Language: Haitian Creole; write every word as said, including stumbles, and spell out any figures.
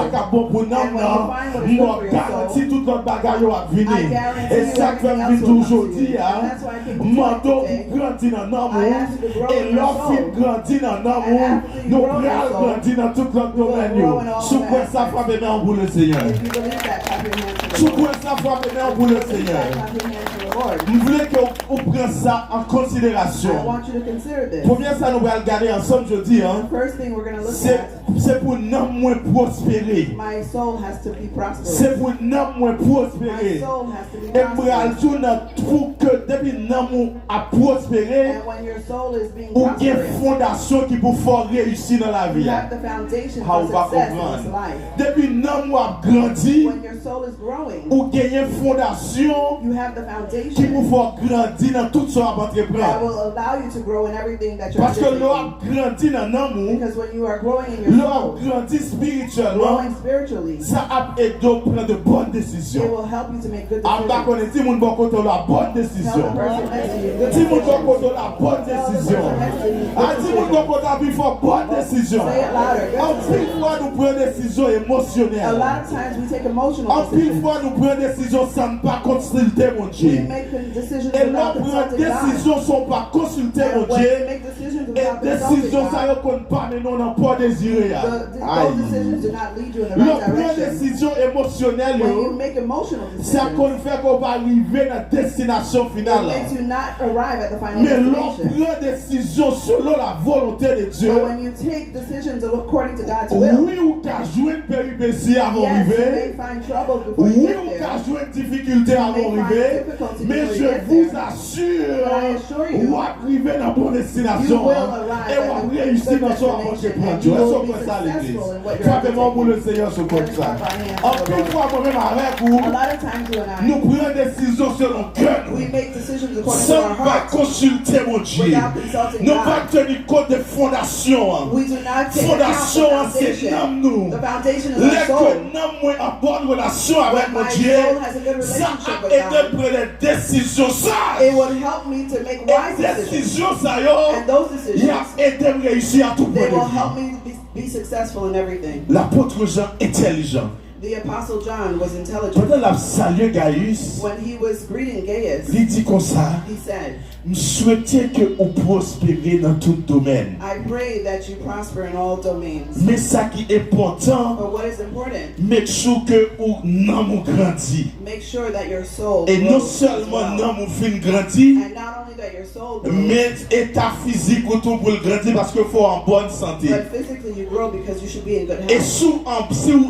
k ap bon pou nanm nan, m ba w garanti tout lòt bagay yo ap vini. E sa k fè m vin di w jodi a, m mande w pou grandi nan nanm ou, e lè w fin grandi nan nanm ou, nou pral grandi nan tout lòt domèn yo. Si w kwè sa, frape men w pou Lesenyè. Si w kwè sa, frape men w pou Lesenyè. M vle ke w, w pran sa an konsiderasyon. Premye sa nou pral gade ansanm jodi a, se, se pou nanm mwen pwospere. Se pou nanm mwen pwospere. E m pral di w nan, pou ke depi nanm ou ap pwospere, ou gen fondasyon ki pou fè w reyisi nan lavi a. A, ou pa konprann. Depi nanm ou ap grandi, ou genyen fondasyon ki pou fè w grandi nan tout sa w ap antreprann. Paske lè w ap grandi nan nanm ou, lè w ap grandi espirityèlman, sa ap ede w pran de bòn desizyon. A, m pa konnen, di moun bò kote w la, bòn desizyon. Di moun bò kote w la, bòn desizyon. A, di moun bò kote w la pi fò, bòn desizyon. Anpil fwa nou pran desizyon emosyonèl. Anpil fwa nou pran desizyon san n pa konsilte Bondye. E lè w pran desizyon san w pa konsilte Bondye, e desizyon sa yo konn pa mennen w nan pa w dezire a. Ay. Lè w pran desizyon emosyonèl yo, sa konn fè ke w pa rive nan destinasyon final la. Men lè w pran desizyon selon la volonte de Dye, wi, ou ka jwenn peripesi avan w rive. Wi, ou ka jwenn difikilte avan w rive. Men je vous assure, w ap rive nan bon destinasyon an, e w ap reyisi nan sa w ap antreprann yo. Èske w kwè sa, legliz? Frape men w pou Lesenyè si w kwè sa. Anpil fwa, mwen menm avèk ou, nou pran desizyon selon kè nou, san n pa konsilte Bondye. Nou pa teni kont de fondasyon an. Fondasyon an se nanm nou. Lè ke nanm mwen an bòn relasyon avèk Bondye, sa ap ede m pran de desizyon saj. E desizyon sa yo, y ap ede m reyisi a tou pwen de vi. Lapot Jan entèlijan. Pandan l ap salye Gayis, li di konsa, m swete ke ou pwospere nan tout domèn. Men sa ki enpòtan, make sure ke ou nanm ou grandi. E non sèlman nanm ou fin grandi, men eta fizik ou tou pou l grandi, paske fò w an bòn sante. E si w an, si w